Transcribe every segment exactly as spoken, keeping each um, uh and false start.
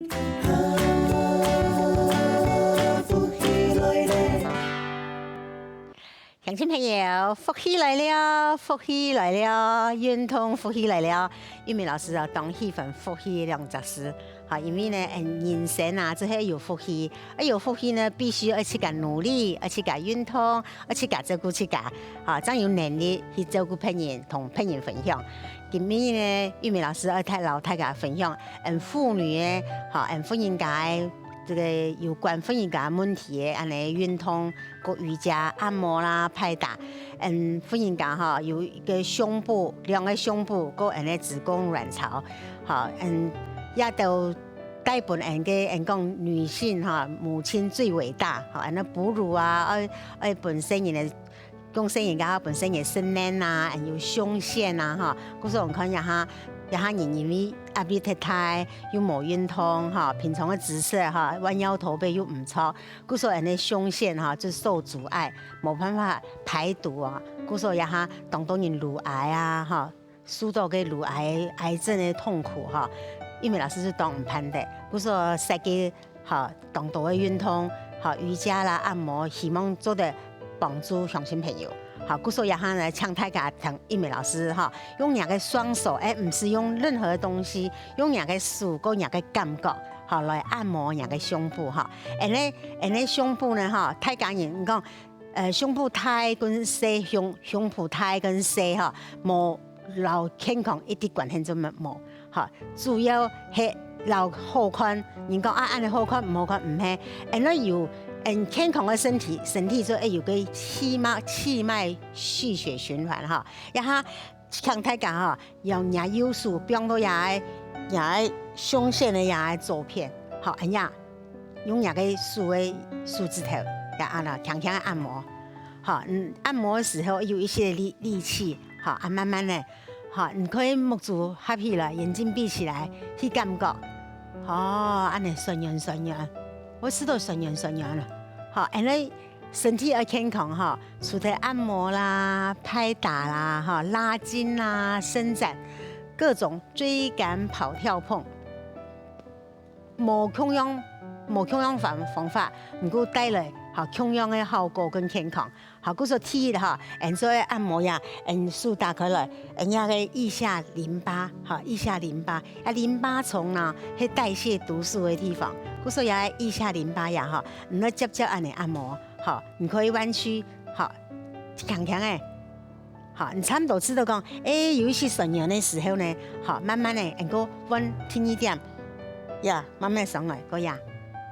鄉親朋友，福氣來了，福氣來了，運動福氣來了。玉美老師啊，當喜歡福氣兩隻字。好，因為呢，嗯，人生啊，就係有福氣，啊，有福氣呢，必須愛自家努力，愛自家運動，愛自家照顧自家，好，正有能力去照顧別人，同別人分享。今日呢，玉美老師愛大，摎大家分享，嗯，婦女个，好，嗯，婦人家个 這個有關婦人家問題个恁呢運動，个瑜伽、按摩啦、拍打。嗯，婦人家吼，有一個胸部，兩個胸部，个恁呢子宮卵巢，吼，嗯，也都帶分𠊎个，𠊎講女性吼，母親最偉大，吼，恁呢哺乳啊，愛，愛分細人仔 講細人仔本身个生理啊，還有胸腺啊，吼，故所你看這下，這下人因為壓力忒大，又無運動，吼，平常个姿勢，吼，彎腰駝背又毋著，故所恁呢胸腺，吼，就受阻礙，無辦法排毒啊。故所這下當多人乳癌啊，吼，受到个乳癌、癌症个痛苦，吼，玉美老師就當毋盼得。故所設計 吼，當多个運動，吼，瑜伽啦、按摩，希望做得幫助鄉親朋友。吼，故所這下呢，請大家聽玉美老師，吼，用若个雙手，欸，毋使用任何个東西，用若个手，个若个感覺，吼，來按摩若个胸部，吼。恁呢，恁呢胸部呢，吼，大家人，你講，呃，胸部大跟細，胸，胸部大跟細，吼，無 摎健康一滴關係都無，吼，主要係摎好看。人講啊，恁呢好看毋好看，毋係，恁呢有，嗯，健康个身體，身體就會有個氣脈，氣脈氣血循環，吼。這下請大家，吼，用若右手放到若个，若个胸腺个若个左片，吼，恁樣，用若个手个手指頭，也恁呢輕輕个按摩，吼，嗯，按摩个時候有一些力，力氣，吼，啊，慢慢个 好，你可以目珠合起來，眼睛閉起來，去感覺。哦，恁呢酸軟酸軟，會試著酸軟酸軟了。好，恁呢身體愛健康吼，除忒按摩啦、拍打啦、吼拉筋啦、伸展，各種追趕跑跳碰，無共樣，無共樣方方法，毋過帶來好共樣个效果跟健康。 好，故所第一吼，𠊎做个按摩呀，𠊎手打開來，𠊎這个腋下淋巴，吼，腋下淋巴，啊，淋巴叢呢，係代謝毒素个地方，故所這个腋下淋巴呀，吼，你愛接接恁呢按摩，吼，你可以彎曲，吼，輕輕个，吼，你差不多知道講，欸，有一些痠軟个時候呢，吼，慢慢个，能夠彎輕一點，呀，慢慢上來，可以啊。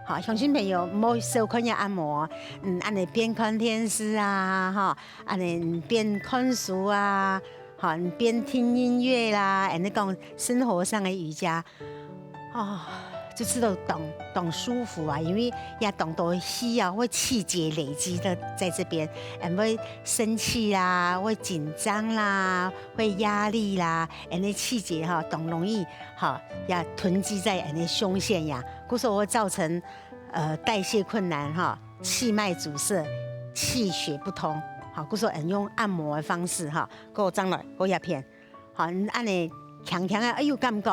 好，鄉親朋友，莫小看這按摩哦，嗯，恁呢邊看電視啊，吼， 恁呢邊看書啊，吼，邊聽音樂啦，恁呢講生活上个瑜伽，哦，就試著當當舒服啊，因為也當多氣啊，會氣結累積的在這邊，嗯，會生氣啦，會緊張啦，會壓力啦，恁呢氣結吼，當容易吼，也囤積在恁呢胸腺呀，故所會造成呃代謝困難哈。 氣脈阻塞，氣血不通。好，故所𠊎用按摩个方式哈，過轉來，過一片。好，恁呢輕輕个，哎有感覺。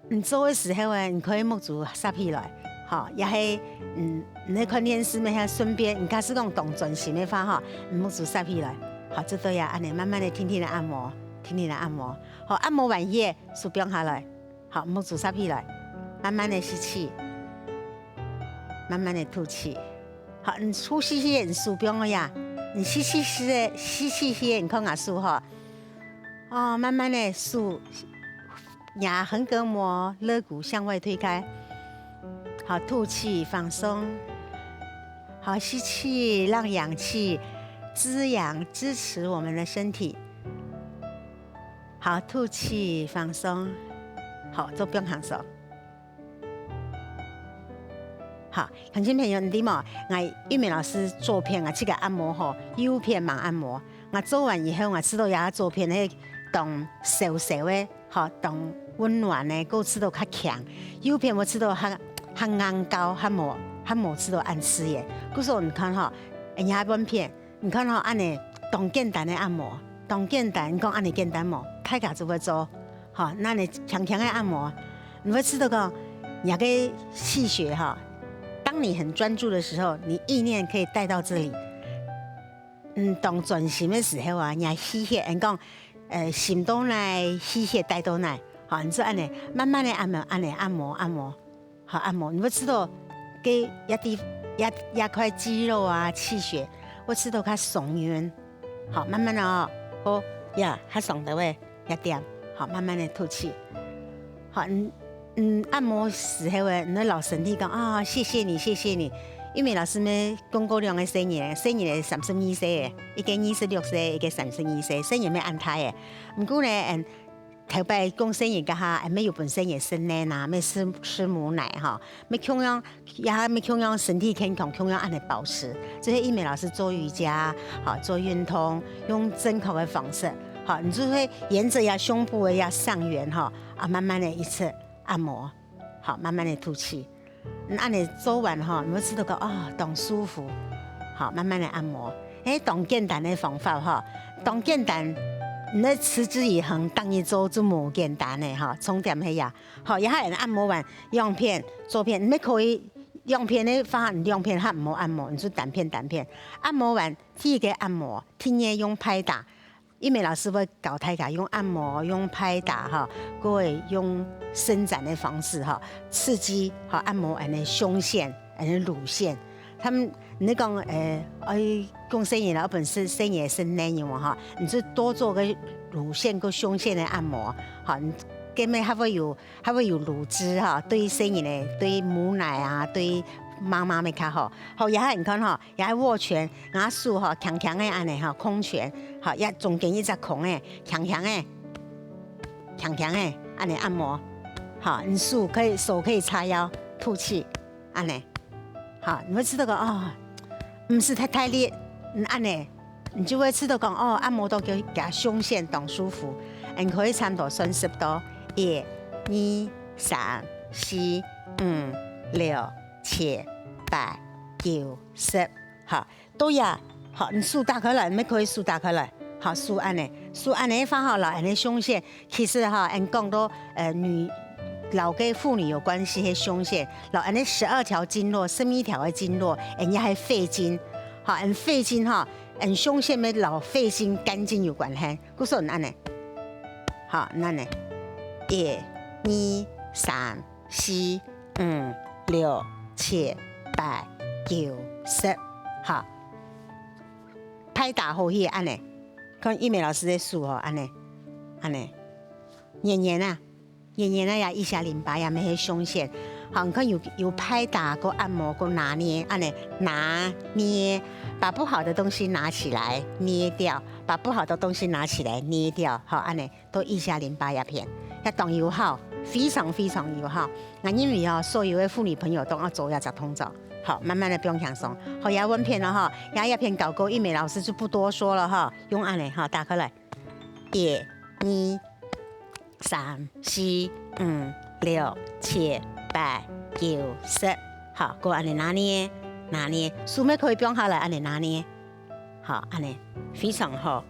你做个時候呢，你可以目珠合起來，好，也係，嗯，你看電視乜係順便，你假使講當專心个話哈，你目珠合起來，好，就對啊，恁呢慢慢个輕輕个按摩，輕輕个按摩，好，按摩完以後，手放下來，好，目珠合起來，慢慢个吸氣。 慢慢个吐氣。好，你呼吸時你手放个呀，你吸氣時个，吸氣時个，你看𠊎手吼。哦，慢慢个手，呀，横膈膜、肋骨向外推開。好，吐氣放鬆。好，吸氣，讓氧氣滋養、支持我們的身體。好，吐氣放鬆。好，做放鬆。 好，鄉親朋友，你知無？𠊎玉美老師左片啊，自家按摩吼，右片吂按摩。𠊎做完以後，𠊎試著這左片係當燒燒个，吼，當溫暖个，過試著較強。右片𠊎試著較較硬膠，較無較無試著恁刺眼。故所你看吼，人家半片， 你看吼，恁呢當簡單个按摩，當簡單，你講恁呢簡單無？大家就會做，吼，恁呢輕輕个按摩，你會試著講，你个氣血哈，當你很專注的時候，你意念可以帶到這裡。嗯，當專心个時候啊，你个氣血，人講，呃，心到哪，氣血帶到哪，好，你就恁呢，慢慢个按摩，恁呢按摩按摩，好按摩，你會知道，該一啲一一塊肌肉啊、氣血，會知道較鬆軟，好，慢慢个哦，好，呀，較鬆到位。 一點，好，慢慢个吐氣。好，嗯嗯，按摩時候誒，你愛摎身體講啊，謝謝你，謝謝你。因為老師乜講過兩個生日，生日个三十二歲誒，一個二十六歲，一個三十二歲，生日乜恁大誒。毋過呢，嗯，頭擺講生日該下，乜有分生日食奶啊，乜食食母奶吼，乜共樣 也還無共樣身體健康，共樣恁呢保持。這係玉美老師做瑜伽，好，做運動，用正確个方式，好，你就會沿著這胸部个這上緣，哈，啊，慢慢个一直按摩，好，慢慢个吐氣。你恁呢做完吼，你會知道講，哦，當舒服，好，慢慢个按摩。誒，當簡單个方法吼，當簡單，你个持之以恆，逐日做就無簡單个吼，重點係呀。 好，這下人按摩完，兩片，左片，你乜可以兩片个話，兩片較毋好按摩，你就單片單片。按摩完，第一個按摩，第二個用拍打。玉美老師會教大家用按摩、用拍打哈，各位用伸展的方式哈，刺激哈，按摩恁呢胸線、恁呢乳線。他們，你講，誒，哎，講生日了，本身生日是男人嘛哈，你就多做個乳線跟胸線的按摩，哈，你根本還會有 還會有乳汁哈，對細人仔，對母奶啊，對媽媽乜較好。好，這下你看哈，這下握拳，𠊎手哈，輕輕个恁呢哈，空拳，好，這中間一隻空个，輕輕个，輕輕个，恁呢按摩，好，你手可以，手可以叉腰，吐氣，恁呢。 好，你會知道講，哦，毋使太大力，嗯，恁呢，你就會知道講，哦，按摩到佢，佢胸線當舒服。你可以差不多算十到，一、二、三、四、五、六、七、八、九、十。好，到這，好，你手打開來，你乜可以手打開來。好，手恁呢，手恁呢放好了，恁呢胸線 其實哈，𠊎講到，呃，女，摎个婦女有關係个胸線，摎恁呢十二條經絡，十一條个經絡，𠊎也係肺經。哈，𠊎肺經哈，𠊎胸線乜摎肺經肝經有關係，故所恁呢。好，恁呢，一、二、三、四、五、六、七、八、九、十。好，拍打好去恁呢。 看玉美老師个手吼，恁呢，恁呢，圓圓啊，圓圓啊，這腋下淋巴也乜係胸線。好，你看有，有拍打，過按摩，過拿捏，恁呢，拿捏，把不好的東西拿起來，捏掉，把不好的東西拿起來，捏掉，好，恁呢，到腋下淋巴這片，也當有效，非常非常有效。𠊎認為哦，所有个婦女朋友都愛做這隻動作，好，慢慢个放輕鬆，好，也換片了哈，也這片搞過，玉美老師就不多說了哈。 用恁呢，好，打開來。一、二、三、四、五、六、七、八、九、十。好，過恁呢拿捏，拿捏，手乜可以放下來，恁呢拿捏。好，恁呢，非常好。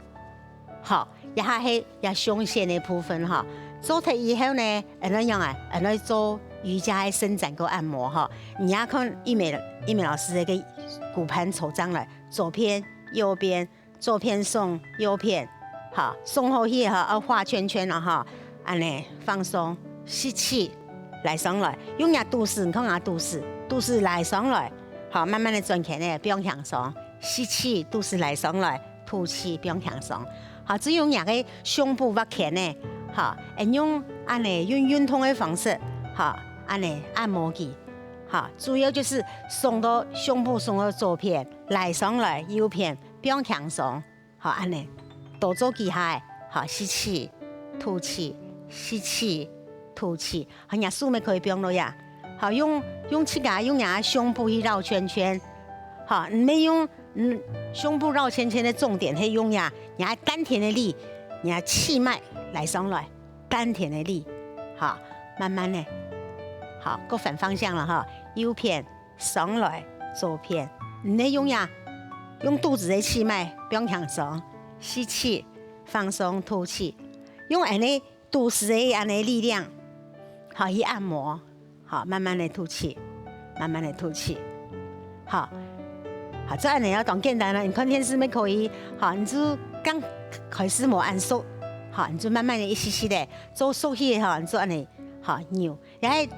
好，這下係這胸線个部分哈。做忒以後呢，恁呢樣啊，恁呢做瑜伽个伸展跟按摩哈。你也看玉美，玉美老師个骨盤坐正來，左片、右片， 左片鬆，右片，好，鬆好去哈，愛畫圈圈了哈，恁呢放鬆，吸氣，拉上來，用若肚屎，你看若肚屎，肚屎拉上來，好，慢慢个轉圈呢，放輕鬆，吸氣，肚屎拉上來，吐氣，放輕鬆，好，只有若个胸部畫圈呢，好，愛用恁呢用運動个方式，好，恁呢按摩佢，好，主要就係鬆到胸部，鬆到左片，拉上來右片， 放輕鬆，好，恁呢，多做幾下，好，吸氣，吐氣，吸氣，吐氣，好，若手乜可以放落呀，好，用，用自家用若胸部去繞圈圈，好，毋係用，嗯，胸部繞圈圈个重點係用若，若丹田个力，若氣脈拉上來，丹田个力，好，慢慢个，好，過反方向了哈，右片， 上來，左片，毋係用若，用肚屎个氣脈，放輕鬆，吸氣，放鬆，吐氣，用恁呢肚屎个恁呢力量，好，去按摩，好，慢慢的吐氣，慢慢的吐氣。好，好，做恁樣啊當簡單啦，你看電視乜可以，好，你就剛開始無恁熟，好，你就慢慢的一息息的做熟起，好，你就恁樣，好，扭。也係，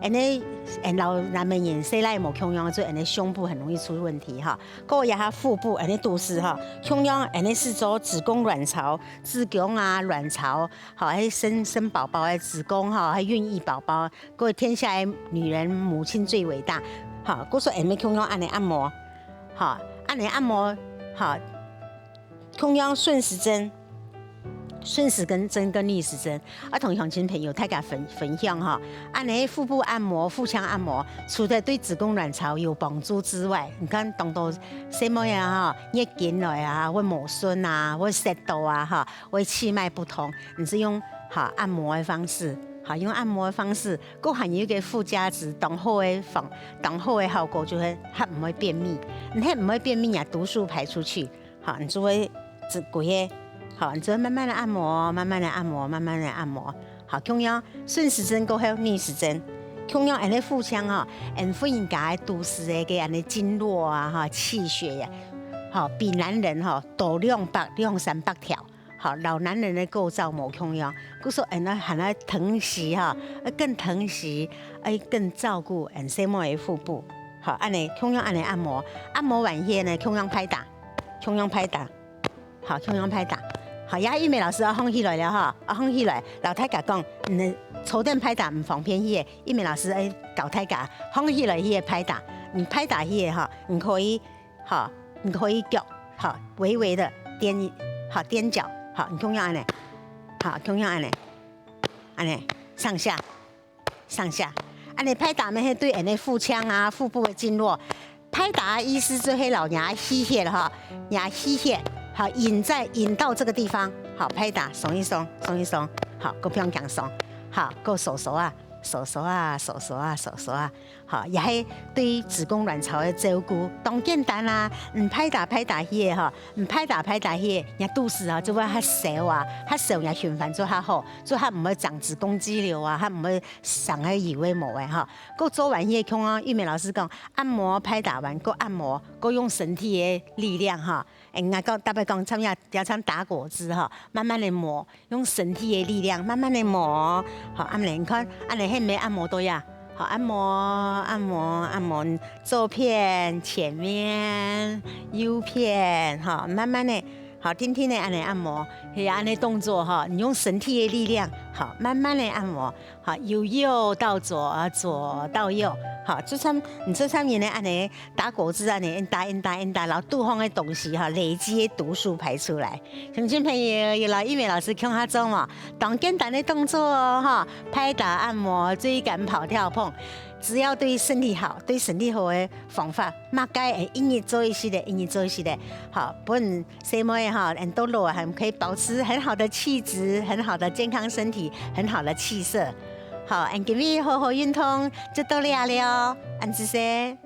恁樣，恁老男人細倈無共樣，就恁樣胸部很容易出問題哈。過一下腹部，恁樣肚屎哈，共樣恁樣係做子宮卵巢、子宮啊、卵巢，好，還生生寶寶的子宮哈，還孕育寶寶，各位天下的女人母親最偉大，好，故所恁樣共樣恁樣按摩，好，恁樣按摩，好。 共樣順時針，順時跟針跟逆時針，啊，同鄉親朋友大家分分享哈。恁樣腹部按摩、腹腔按摩，除了對子宮卵巢有幫助之外，你看當多細妹啊哈，月經來啊，會磨損啊，會塞到啊哈，會氣脈不通，你係用哈按摩的方式，哈用按摩的方式，過還有一個附加值，當好的方，當好的效果就係它毋會便秘，你係毋會便秘啊，毒素排出去。 好，你就會只歸个，好，你就會慢慢的按摩，慢慢的按摩，慢慢的按摩。好，共樣順時針過後逆時針，共樣恁樣腹腔哈，恁婦人家个肚屎个个恁樣經絡啊哈，氣血呀，好，比男人哈多兩百兩三百條。好，老男人个構造無共樣，故所恁樣還愛疼惜哈，愛更疼惜，愛更照顧恁細妹个腹部。好，恁樣共樣恁樣按摩，按摩完後呢，共樣拍打。 共樣拍打，好，共樣拍打。好，這下玉美老師愛䟘起來了哈，愛䟘起來，摎大家講，你坐等拍打毋方便去个，玉美老師愛教大家䟘起來去个拍打。你拍打去个哈，你可以，哈，你可以腳，哈，微微的踮，哈，踮腳，哈，你共樣恁樣，哈，共樣恁樣，恁樣上下。 上下。恁樣拍打乜係對恁樣腹腔啊、腹部个經絡。拍打个意思就係摎若氣血哈，若氣血，好，引在，引到這個地方，好，拍打，鬆一鬆，鬆一鬆，好，過放輕鬆，好，過收收啊，收收啊，收收啊，收收啊，好，也係對子宮卵巢个照顧，當簡單啊，嗯，拍打拍打去个哈，嗯，拍打拍打去个，若肚屎啊，就會較燒啊，較燒若循環就較好，就較毋會長子宮肌瘤啊，較毋會 傷害有个無个哈。過做完去个共樣，玉美老師講，按摩拍打完，過按摩，過用身體个力量哈。哎，𠊎講，特別講，像這，這像打果汁哈，慢慢的磨，用身體个力量，慢慢的磨。好，恁樣你看，恁樣係毋係按摩到呀？好，按摩，按摩，按摩，左片、前面、右片，哈，慢慢的，好，定定的恁樣按摩，係啊，恁樣動作哈，你用身體个力量，好，慢慢的按摩。 好，由右到左，左到右。好，就像，你就像人个恁樣打果汁恁樣，一打一打一打，然後肚項个東西哈，累積个毒素排出來。鄉親朋友，有摎玉美老師共下做無？當簡單个動作哦，哈，拍打按摩、椎間盤跳碰，只要對身體好，對身體好个方法，麼个會一日做一息个，一日做一息个。好，分 細妹哈，恁到老還可以保持很好的氣質、很好的健康身體、很好的氣色。好，恁今日好好運動就到這了，恁仔細。